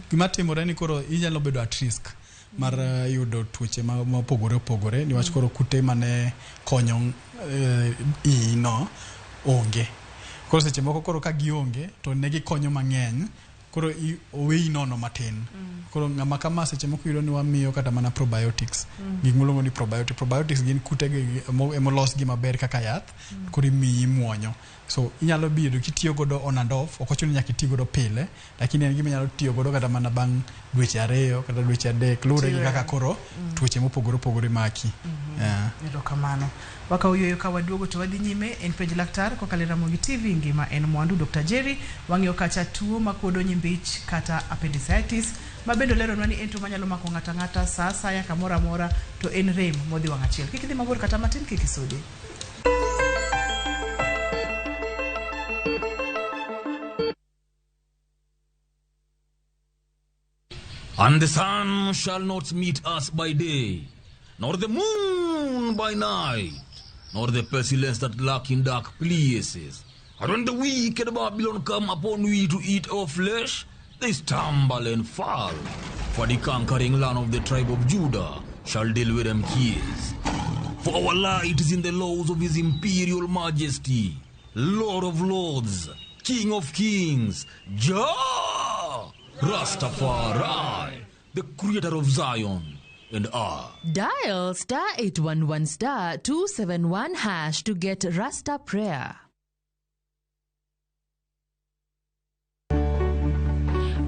Gima timore ni koro inyalo bedo at risk mar yudo tuoche mopogore opogore niwach koro kute mane konyo iyi no onge. Koro seche moko koro ka gionge to ne gikonyo mang'eny, koro oweyi nono matin. Koro ng'ama kama seche moko iyudo ni wamiyo kata mana probiotics. Gik miluongo ni probiotics. Probiotics gin kute gi emolos gi maber kaka yath, koro imiyi muonyo. So inyalo bedo kitiyo godo on and off, ok ochuno ni nyaka iti godo pile, lakini en gima inyalo tiyo godo kata mana bang' dweche 2 kata dweche 3, luwore gi kaka koro tuoche mopogore opogore maki. Erokamano. Wakawo yueyo ka waduogo to wadhi nyime en penj laktar kokalo e Ramogi TV ngima en mwandu. Dr. Jerry wang'iyo kacha tuo makuodo nyimbich kata appendicitis ma bende oleronwa ni en tuo manyalo mako ng'ato ang'ata sa asaya kamoro amora to en rem modhi wang' achiel. Kik idhi mabor kata matin, kik isudi. And the sun shall not meet us by day, nor the moon by night, nor the pestilence that lurk in dark places. And when the wicked Babylon come upon we to eat our flesh, they stumble and fall. For the conquering land of the tribe of Judah shall deal with them keys. For our light is in the laws of his imperial majesty, Lord of lords, King of kings, Jah Rastafari, the creator of Zion, and I. Dial star 811 star 271 hash to get Rasta Prayer.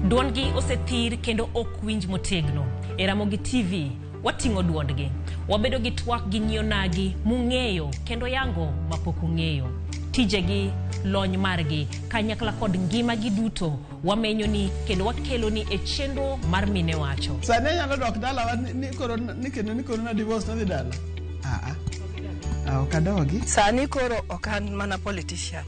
Duondgi osethir kendo ok winj motegno. E Ramogi TV, wating'o duondgi. Wabedo gi twak gi nyio nagi mung'eyo kendo yango mapok ung'eyo. Tijegi, lony margi, kanyakla kod ngimagi duto wamenyoni kendo wakeloni e chenro mar Mine Wacho. Sani anyalo dok dalawa ni koro ni kendo ni koro na divorce nadhi dala. Ah ah. Ok adogi. Sani koro ok an mana politician.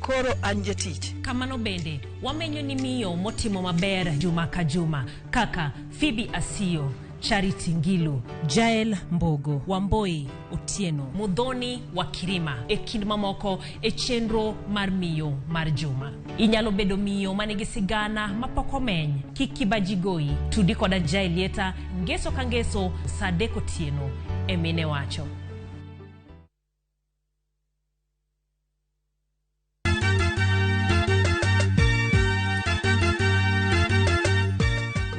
Koro an jatich. Kamano bende, wamenyo ni miyo motimo maber juma ka juma kaka Phoebe Asiyo, Charity Ngilu, Jael Mbogo, Wamboi Otieno, Mudhoni wa Kirima e kind mamoko e chenro mar miyo mar juma. Inyalo bedo miyo manigi sigana mapok omeny. Kik kibaji goyi. Tudi koda Jael Lieta ngeso ka ngeso saa 3 otieno e Mine Wacho.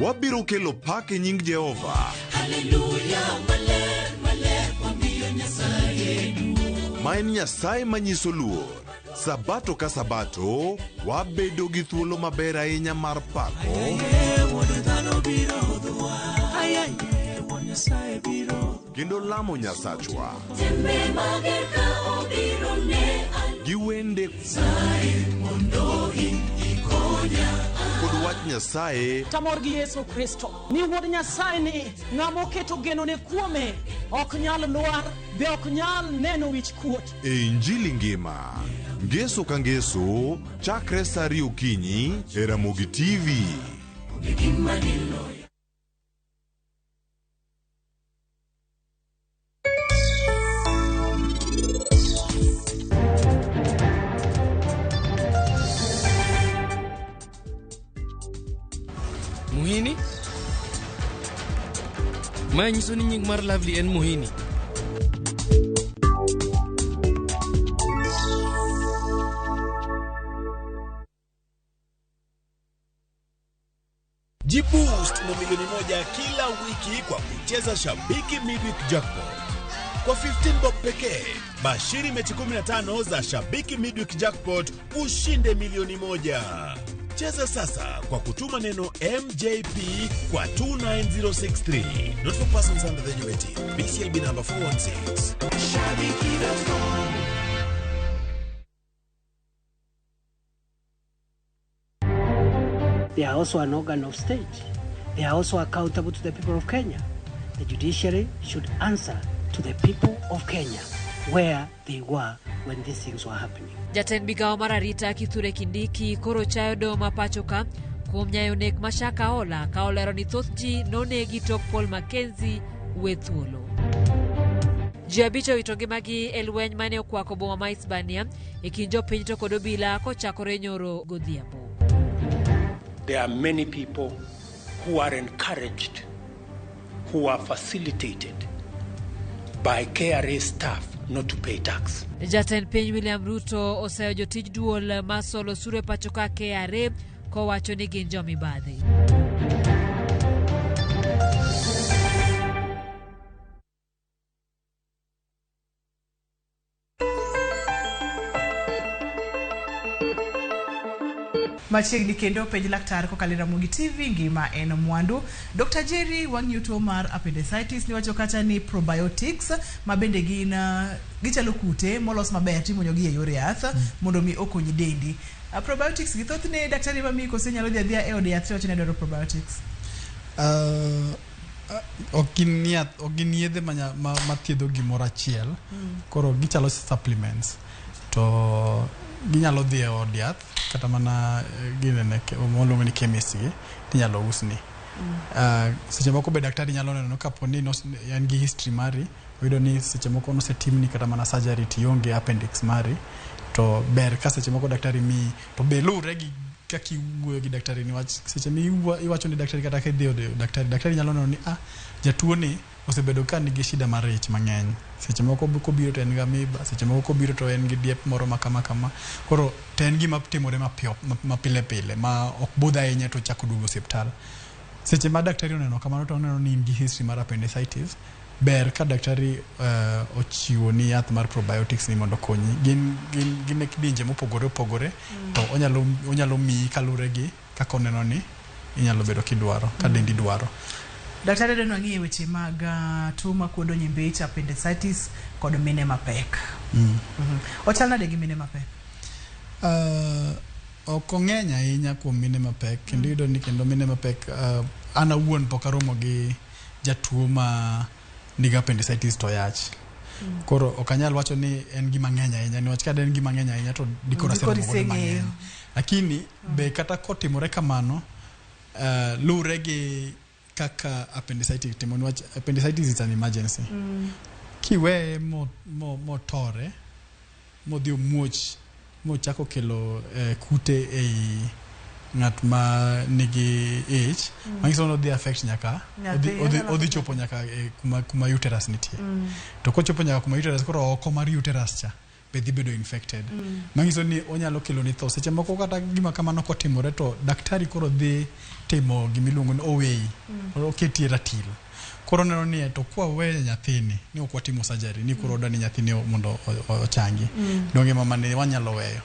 Wabiro kelo pak e nying Jehova. Haleluya, maler, maler, wamiyo Nyasaye duong'. Ma en Nyasaye manyiso luor. Sabato ka sabato, wabedo gi thuolo maber ahinya mar pako Wuod dhano biro hudhwa. Ayaye, Wuod Nyasaye biro. kendo lamo Nyasachwa Tembe mager ka obiro ne gi wende mondo in ikonya. kod wach Nyasaye Tamor gi Yesu Kristo ni wuod Nyasaye ni ng'ama oketo genone kuome ok nyal lwar be ok nyal neno wich kuot. e Injili ngima. Ngeso ka ngeso, chakre saa 2 okinyi e Ramogi TV. Gima diloyo. Muhini? Mae nyiso ni nying mar Lovely en Muhini. Jiboost na milioni 1 kila wiki kwa kucheza Shabiki Midweek Jackpot. Kwa 15 bob pekee, bashiri mechi 15 za Shabiki Midweek Jackpot ushinde milioni 1. Cheza sasa kwa kutuma neno MJP kwa 29063. Not for persons under the age of 18. BCLB number 416. Shabiki.com. They are also an organ of state. They are also accountable to the people of Kenya. The judiciary should answer to the people of Kenya where they were when these things were happening. Jatend migawo mar arita Kithure Kindiki koro chayo doho ma pacho ka kuom nyayo nek ma Shakahola ka olero ni thoth ji nonegi tok Paul Mackenzie we thuolo. Ji 5 owito ngimagi e lweny mane okwako boma ma Hispania e kind jopiny to kod obila kochakore nyoro godhiambo. There are many people who are encouraged, who are facilitated by KRA staff not to pay tax. Jatend piny William Ruto oseyo jotij duol ma solo osuru e pacho ka KRA kowacho ni gin jomibadhi. Machiegni kendo penj laktar kokalo e Ramogi TV ngima en mwandu. Dr. Jerry wang'iyo tuo mar appendicitis niwacho kacha ni probiotics ma bende gin gichalo kute molos maber timuonyo gi e yor yath mondo mi okony dendi. Probiotics gi thothne daktari mamiyi koso inyalo dhi adhiya e od yath tiwacho ni adwaro probiotics. Ok gin yath, ok gin yedhe mathiedho gimoro achiel. Koro gichalo supplements to ginyalo dhi e od yath kata mana ginene moluongo ni chemist gi tinyalo usni. Seche moko be daktari nyalo neno kapo ni en gi history mari, oyudo ni seche moko nosetimni kata mana surgery tionge appendix mari, to ber ka seche moko daktari miyi to be luwre gi kaka iwuoyo gi daktari niwach seche miwacho ni daktari kata kidhi od daktari, daktari nyalo neno ni jatuo ni osebedo ka nigi shida mar ich mang'eny. Seche moko kobiro to en gi amoeba, seche moko kobiro to en gi diep moro ma kama kama. Koro to en gima timore mapiyo mapile pile ma ok budh ahinya to ochako duogo osiptal. Seche ma daktari oneno kamano to oneno ni in gi history mar appendicitis, ber ka daktari ochiwo ni yath mar probiotics ni mondo okonyi. Gin, gin, gin e kidienje mopogore opogore to onyalo, onyalo miyi kaluwore gi kaka oneno ni inyalo bedo kidwaro, ka dendi dwaro. Daktari adwa ni wang'iye weche mag tuo makuodo nyimbich appendicitis kod mine mapek. Ochal nade gi mine mapek? Ok ong'eny ahinya kuom mine mapek kendo iyudo ni kendo mine mapek an awuon pok aromo gi jatuo ma nigi appendicitis to yach. Koro ok anyal wacho ni en gima ng'eny ahinya niwach ka en gima ng'eny ahinya to dikoro Dikoro aseromo godo iseng'eyo. mang'eny. Lakini be kata kotimore kamano luwre gi kaka appendicitis timo niwach appendicitis is an emergency. Kiweye motore modhi omuoch mochako kelo kute ei ng'at ma nigi ich manyiso ni odhi affect nyaka Nyathi, onyalo odhi chopo nyaka e kuma uterus nitie. To kochopo nyaka kuma uterus koro oko mar uterus cha be dhi bedo infected. Manyiso ni onyalo kelo ni tho. Seche moko kata gima kamano kotimore to daktari koro dhi timo gimiluongo ni oweyi. Oketi e ratil. Koro oneno ni to kwaweyo nyathini ni ok watimo surgery ni koro odwa ni nyathini mondo ochangi. Donge mama ni wanyalo weyo.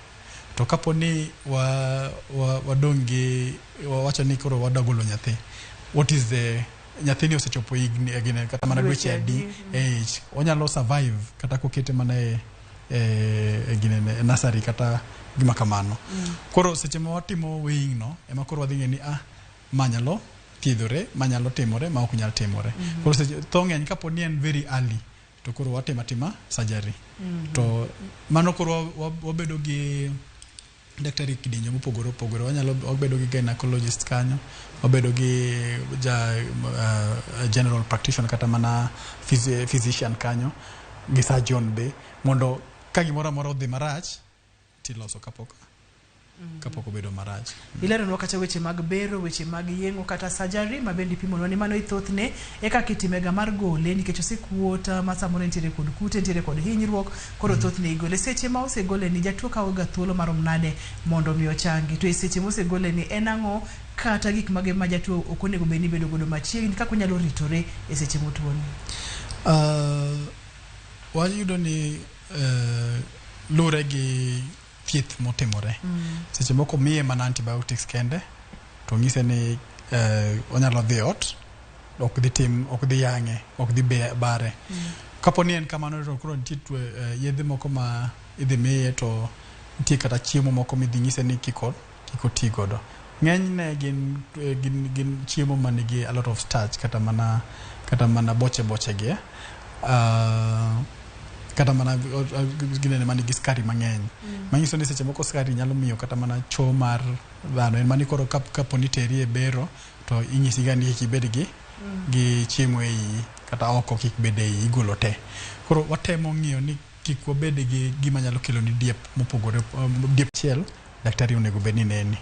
To kapo ni wadong' gi wawacho ni koro wadwa golo nyathi. What is the nyathini osechopo higni gine kata mana dweche adi e ich onyalo survive kata kokete mana e ginene e nursery kata gima kamano. Koro seche ma watimo weighing no ema koro wadhi ng'e ni ma nyalo thiedhore, ma nyalo timore, ma ok nyal timore. Koro seche tho ng'eny kapo ni en very early to koro watimo atima surgery. To mano koro wabedo gi daktari kidienje mopogore opogore. Wanyalo wabedo gi gynecologist kanyo, wabedo gi ja general practitioner kata mana physician kanyo gi surgeon be mondo ka gimoro amora odhi marach tiloso kapok obedo marach. Ileronwa kata weche mag bero, weche mag yeng'o kata surgery ma bende ipimonwa ni mano thothne e kaka itimega mar gole nikech osekuot ma samoro entiere kod kute, entiere kod hinyruok, koro thothne igole. Seche ma osegole ni jatuo kawo ga thuolo marom nade mondo mi ochangi? To e seche mosegole ni en ang'o kata gik mage ma jatuo ok onego bed ni bedo godo machiegni kaka onyalo ritore e seche motuoni? Wayudo ni luwre gi thieth motimore. Seche moko miye mana antibiotics kende to ng'ise ni onyalo dhi ot, ok dhi tim, ok dhi yang'e, ok dhi bare. Kapo ni en kamano to koro nitie yedhe moko ma idhi miye to nitie kata chiemo moko midhi ng'ise ni kik oti godo. Ng'enyne gin chiemo manigi a lot of starch kata mana boche boche gi kata mana ginene manigi sukari mang'eny. Manyiso ni seche moko sukari nyalo miyo kata mana choo mar dhano. En mani koro kapo ni teri e bero to inyisi ga ni kik ibed gi chiemo e iyi kata oko kik bed e iyi, igolo te. Koro watemo ng'iyo ni kik wabed gi gima nyalo kelo ni diep mopogore, diep achiel daktari onego bed ni neni.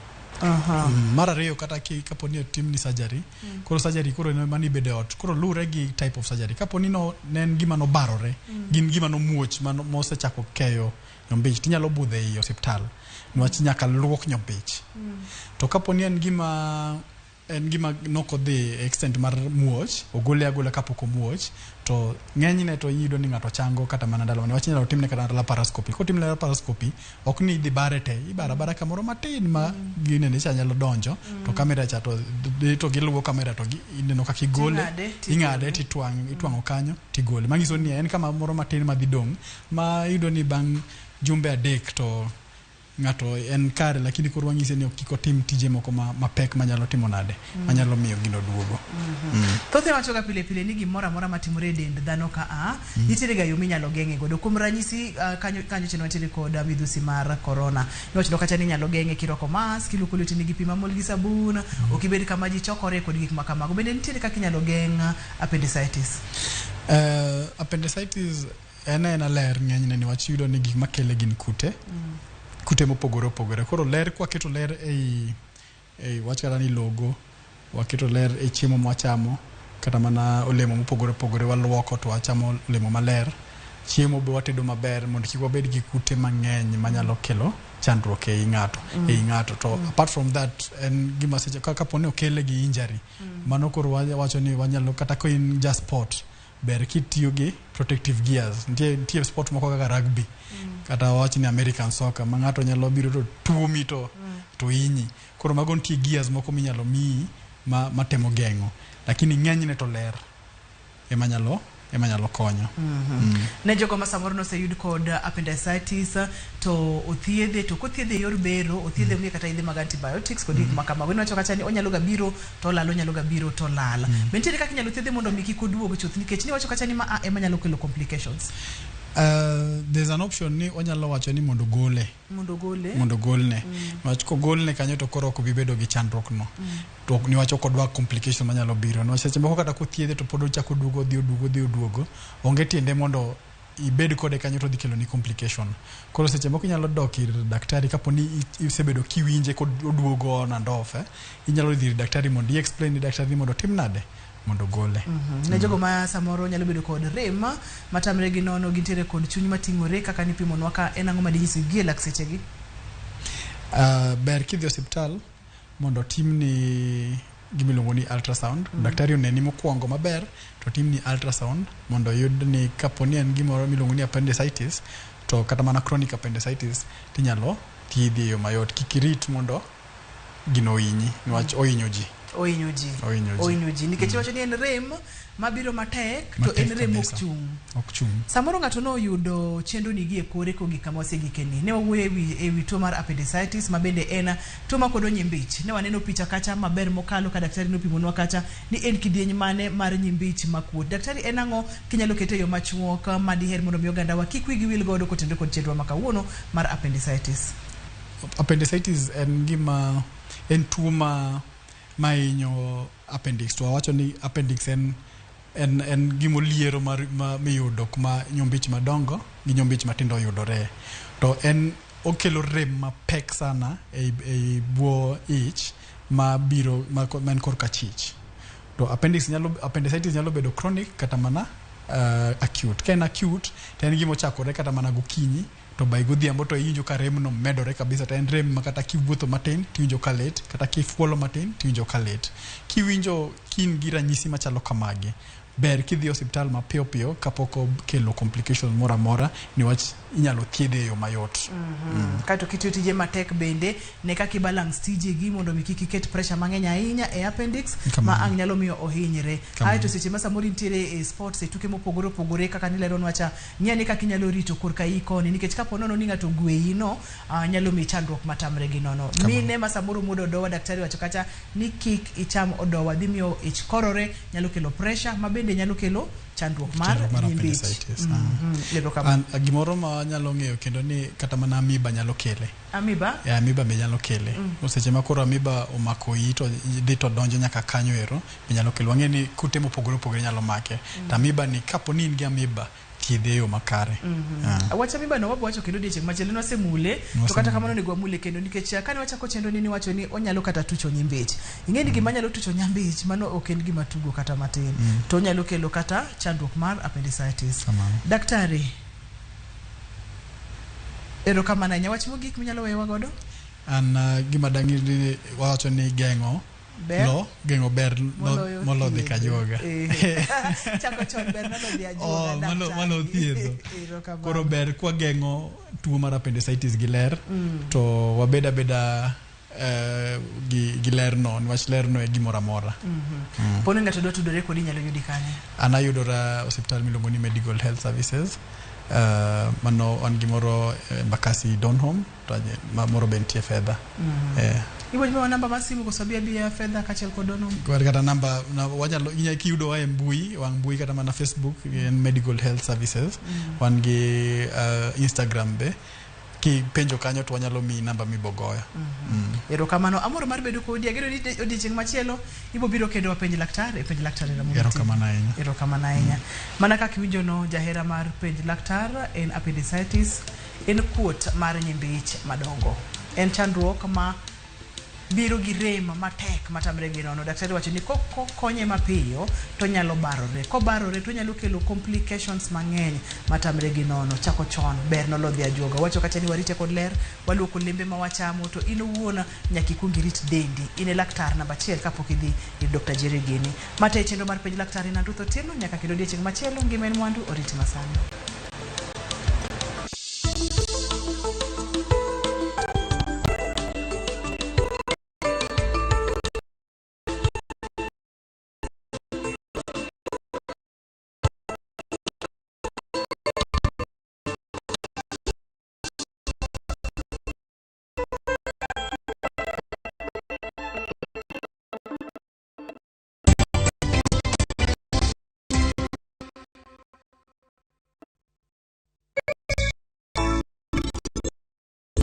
Mar ariyo kata kapo ni otimni surgery, koro surgery koro en mani bedo e ot. Koro luwre gi type of surgery. Kapo ni ne en gima nobarore, gin gima nomuoch mosechako keyo nyombich, tinyalo budho ei osiptal niwach nyaka luok nyombich. To kapo ni en gima nokodhi e extent mar muoch, ogole agola kapok omuoch, to ng'enyne to iyudo ni ng'ato chango kata mana ndalo niwach inyalo timne kata laparoscopy. Kotimne laparoscopy, ok ni idhi bare te, ibaro abara kamoro matin ma ginene cha nyalo donjo, to kamera cha to giluwo kamera to ineno kaka igole, ing'ade titwang'o kanyo tigole. Manyiso ni en kama moro matin madhi dong' ma iyudo ni bang' jumbe 3 to ng'ato en kare, lakini koro wanyise ni kik otim tije moko mapek manyalo timo nade, manyalo miyo gino duogo. Thothne wachoga pile pile ni gimoro amora matimore e dend dhano ka a nitiere ga yo minyalo geng'e godo. Kuom ranyisi kanyo chien wantiere kod midhusi mar corona. Niwacho kacha ni inyalo geng'e kirwako mask, iluoko lweteni gi pi mamol gi sabun, ok ibed kama ji chokore kod gik ma kamago. Bende nitiere kaka inyalo geng' appendicitis? Appendicitis en aena ler ng'enyne niwach iyudo ni gik makele gin kute. Kute mopogore opogore. Koro ler kwaketo ler ei wach kata ni logo, waketo ler e chiemo mwachamo, kata mana olemo mopogore opogore waluoko to wachamo olemo maler. Chiemo be watedo maber mondo kik wabed gi kute mang'eny manyalo kelo chandruok ei ng'ato ei ng'ato. To apart from that, en gima seche ka kapo ni okele gi injury, mano koro wacho ni wanyalo kata ka in ja sport, ber kitiyo gi protective gears. Nitie sport moko kaka rugby kata wawach ni American soccer ma ng'ato nyalo biro to tuomi to hinyi. Koro mago nitie gears moko minyalo miyi ma matemo geng'o, lakini ng'enyne to ler ema nyalo konyo. Ne jogo ma samoro noseyud kod appendicitis to othiedhe, to kothiedhe e yor bero, othiedhe omiye kata yedhe mag antibiotics kod gik ma kamago, iwacho kacha ni onyalo ga biro to olal, onyalo ga biro to olal. Be nitiere kaka inyalo thiedhe mondo mi kik oduog chuth, nikech niwacho kacha ni ma a ema nyalo kelo complications? There's an option ni onyalo wacho ni mondo gole. Mondo gole. Mondo golne. Niwach kogolne kanyo to koro ok obi bedo gi chandruok no. To niwach ok odwa complication manyalo biro. Niwach seche moko kata kothiedhe to pod ochako oduogo, odhi oduogo, odhi oduogo. Onge tiende mondo ibed kode kanyo to odhi kelo ni complication. Koro seche moko inyalo dok ir daktari kapo ni isebedo kiwinje koduogo on and off. Inyalo dhi ir daktari mondo i explain ni daktari ni mondo otim nade mondo ogole. Ne jogo ma samoro nyalo bedo kod rem matamre gi nono, gintiere kod chuny mating'ore kaka nipimonwa ka, en ang'o madinyisi gi e lak sechegi? Ber kidhi osiptal mondo otimni gimiluongo ni ultrasound. Daktari oneni mokwongo maber to timni ultrasound mondo oyud ni kapo ni en gimoro miluongo ni appendicitis to kata mana chronic appendicitis tinyalo thiedhi e yo mayot. Kik irit mondo gino ohinyi niwach ohinyo ji. Ohinyo ji. Ohinyo ji. Ohinyo ji nikech iwacho ni en rem mabiro matek to Matek en rem ok kabisa. chung. Ok chung. Samoro ng'ato noyudo chenro ni gi e kore kogik kama wasegikeni. Ne wawuoyo ewi tuo mar appendicitis ma bende en tuo makuodo nyimbich. Ne waneno picha kacha maber mokalo ka daktari nopimonwa kacha ni en kidieny mane mar nyimbich makuot. Daktari, en ang'o kinyalo kete e yo machuok ma diher mondo mi ogandawa kik wigi wil godo kotenore kod chenro ma kawuono mar appendicitis? Appendicitis en gima en tuo ma mahinyo appendix, to wawacho ni appendix en gimoliero mar ma miyudo kuma nyombich madongo gi nyombich matindo yudore, to en okelo rem mapek sana ei bwo ich ma biro ma en korka chich. To appendicitis nyalo bedo chronic kata mana acute. Ka en acute to en gima ochakore kata mana gokinyi to by godhiambo to iwinjo ka rem no medore kabisa, to en rem ma kata kiwuotho matin tiwinjo ka lit, kata kifuolo matin tiwinjo ka lit. Kiwinjo kin gi ranyisi machalo kamagi, ber kidhi e osiptal mapiyo piyo kapok okelo complication moro amora, niwach inyalo thiedhe e yo mayot. Kaeto kitiyo tije matek bende ne kaka ibalance tijegi mondo mi kik iket pressure mang'eny ahinya e appendix ma ang' nyalo miyo ohinyre. Aeto seche ma samoro intiere e sports, e tuke mopogore opogore kaka nileronwa cha, ng'i ane kaka inyalo rito korka iyi koni, nikech kapo nono ni ng'ato ogweyi no nyalo miyi chandruok matamre gi nono. Mine ma samoro muodo odowa, daktari wacho kacha ni kik icham odowa, dhi miyo ich korore, nyalo kelo pressure ma bende nyalo kelo chandruok mar nyimbich. Appendicitis. Erokamano. Gimoro ma wanyalo ng'eyo kendo ni kata mana amoeba nyalo kele. Amoeba? Yeah, amoeba be nyalo kele. Seche ma koro amoeba omako iyi to dhi to donjo nyaka kanyo ero be nyalo kelo. Wang'e ni kute mopogore opogore nyalo make. To amoeba ni kapo ni in gi amoeba, thiedhe e yo makare. Wach amoeba no wabo wacho kendo odiechieng' machielo, nwasemule to kata kamano onego wamule kendo nikech kane wachako chenro ni niwacho ni onyalo kata tucho nyimbich. Ing'e ni gima nyalo tucho nyambich mano ok en gima tugo kata matin. To onyalo kelo kata chandruok mar appendicitis. Daktari, erokamano ahinya. Wach mogik minyalo weyowa godo? An gima dang' wawacho ni geng'o Ber? Lo, geng'o ber molo dhi kajuoga. Chako chon ber molo dhi ajuoga. Malo thiedho. Koro ber kwa geng'o tuo mar appendicitis gi ler, to wabed abeda gi lerno, niwach lerno e gimoro amora. Poni ng'ato dwa tudore kodi nyalo yudi kanye? An ayudora osiptal miluongo ni Medical Health Services. Mano an gimoro Embakasi Donholm, to moro be nitie Fedha. Ibo miwa namba mar simu koso abi abiya Fedha kaachiel kod Donholm? Kata namba wanyalo inyalo kiyudowa e mbui, wang' mbui kata mana Facebook en Medical Health Services. Wan gi Instagram be. Kipenjo kanyo to wanyalo miyi namba mibogoyo. Erokamano, amor mar bedo kodi. Ageno ni odiechieng' machielo ibo biro kendo wapenj laktar e Penj Laktar e Ramogi TV. Erokamano ahinya. Erokamano ahinya. Mana kaka iwinjo no, jahera mar Penj Laktar, en appendicitis, en kuot mar nyimbich madongo. En chandruok ma biro gi rem matek matamre gi nono. Daktari wacho ni kokonye mapiyo to nyalo barore. Kobarore to nyalo kelo complications mang'eny matamre gi nono. Chako chon ber nolodhi ajuoga. Wacho kacha ni warite kod ler, waluoko lembe ma wachamo to in owuon nyaka ikuong irit dendi. In e laktar namba achiel kapok idhi ir Dr. Jerry Gini. Mate e chenro mar penj laktar in Ruth Otieno nyaka kendo odiechieng' machielo ngima en mwandu oriti masani.